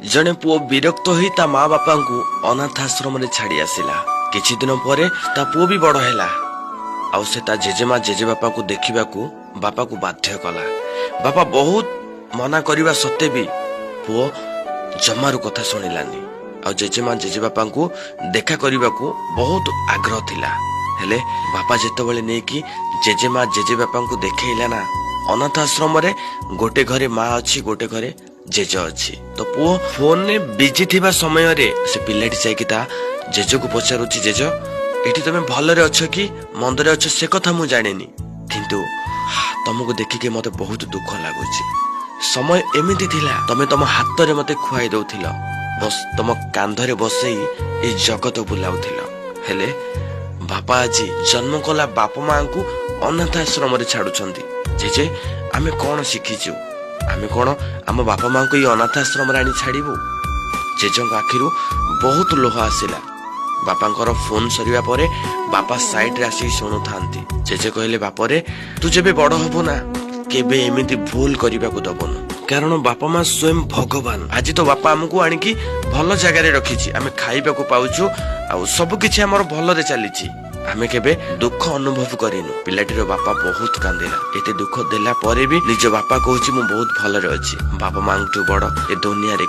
ଜଣେ ପୁଅ ବିରକ୍ତ ହୋଇ ତା ମା ବାପାଙ୍କୁ ଅନାଥ ଆଶ୍ରମରେ ଛାଡି ଆସିଲା। କିଛି ଦିନ ପରେ ତା ପୁଅ ବି ବଡ ହେଲା, ଆଉ ସେ ତା ଜେଜେମା ଜେଜେବାପାକୁ ଦେଖିବାକୁ ବାପାକୁ ବାଧ୍ୟ କଲା। ବାପା ବହୁତ ମନା କରିବା ସତ୍ତ୍ୱେ ବି ପୁଅ ଜମାରୁ କଥା ଶୁଣିଲାନି, ଆଉ ଜେଜେମା ଜେଜେବାପାଙ୍କୁ ଦେଖା କରିବାକୁ ବହୁତ ଆଗ୍ରହ ଥିଲା। ହେଲେ ବାପା ଯେତେବେଳେ ନେଇକି ଜେଜେମା ଜେଜେବାପାଙ୍କୁ ଦେଖେଇଲା ନା, ଅନାଥ ଆଶ୍ରମରେ ଗୋଟେ ଘରେ ମା ଅଛି, ଗୋଟେ ଘରେ ଜେଜେ ଅଛି। ତ ପୁଅ ଫୋନରେ ବିଜି ଥିବା ସମୟରେ ସେ ପିଲାଟି ଯାଇକି ତା ଜେଜେକୁ ପଚାରୁଛି, ଜେଜ, ଏଠି ତମେ ଭଲରେ ଅଛ କି ମନ୍ଦରେ ଅଛ ସେ କଥା ମୁଁ ଜାଣିନି, କିନ୍ତୁ ତମକୁ ଦେଖିକି ମତେ ବହୁତ ଦୁଃଖ ଲାଗୁଛି। ସମୟ ଏମିତି ଥିଲା, ତମେ ତମ ହାତରେ ମତେ ଖୁଆଇ ଦଉଥିଲ, ବସ୍ ତମ କାନ୍ଧରେ ବସେଇ ଏ ଜଗତ ବୁଲାଉଥିଲ। ହେଲେ ବାପା ଆଜି ଜନ୍ମ କଲା ବାପା ମାଙ୍କୁ ଅନାଥ ଆଶ୍ରମରେ ଛାଡୁଛନ୍ତି। ଜେଜେ, ଆମେ କଣ ଶିଖିଛୁ? ଆମେ କଣ ଆମ ବାପା ମାଙ୍କୁ ଏଇ ଅନାଥ ଆଶ୍ରମରେ ଆଣି ଛାଡିବୁ? ଜେଜେଙ୍କ ଆଖିରୁ ବହୁତ ଲୋହ ଆସିଲା। ବାପାଙ୍କର ଫୋନ ସରିବା ପରେ ବାପା ସାଇଡରେ ଆସିକି ଶୁଣୁଥାନ୍ତି। ଜେଜେ କହିଲେ, ବାପରେ, ତୁ ଯେବେ ବଡ ହବୁ ନା, କେବେ ଏମିତି ଭୁଲ କରିବାକୁ ଦବୁନୁ, କାରଣ ବାପା ମା ସ୍ୱୟଂ ଭଗବାନ। ଆଜି ତ ବାପା ଆମକୁ ଆଣିକି ଭଲ ଜାଗାରେ ରଖିଛି, ଆମେ ଖାଇବାକୁ ପାଉଛୁ, ଆଉ ସବୁ କିଛି ଆମର ଭଲରେ ଚାଲିଛି, ଆମେ କେବେ ଦୁଃଖ ଅନୁଭବ କରିନୁ। ପିଲାଟିର ବାପା ବହୁତ କାନ୍ଦିଲା। ଏତେ ଦୁଃଖ ଦେଲା ପରେ ବି ନିଜ ବାପା କହୁଛି, ମୁଁ ବହୁତ ଭଲରେ ଅଛି। ବାପା ମାଙ୍କଠୁ ବଡ ଏ ଦୁନିଆରେ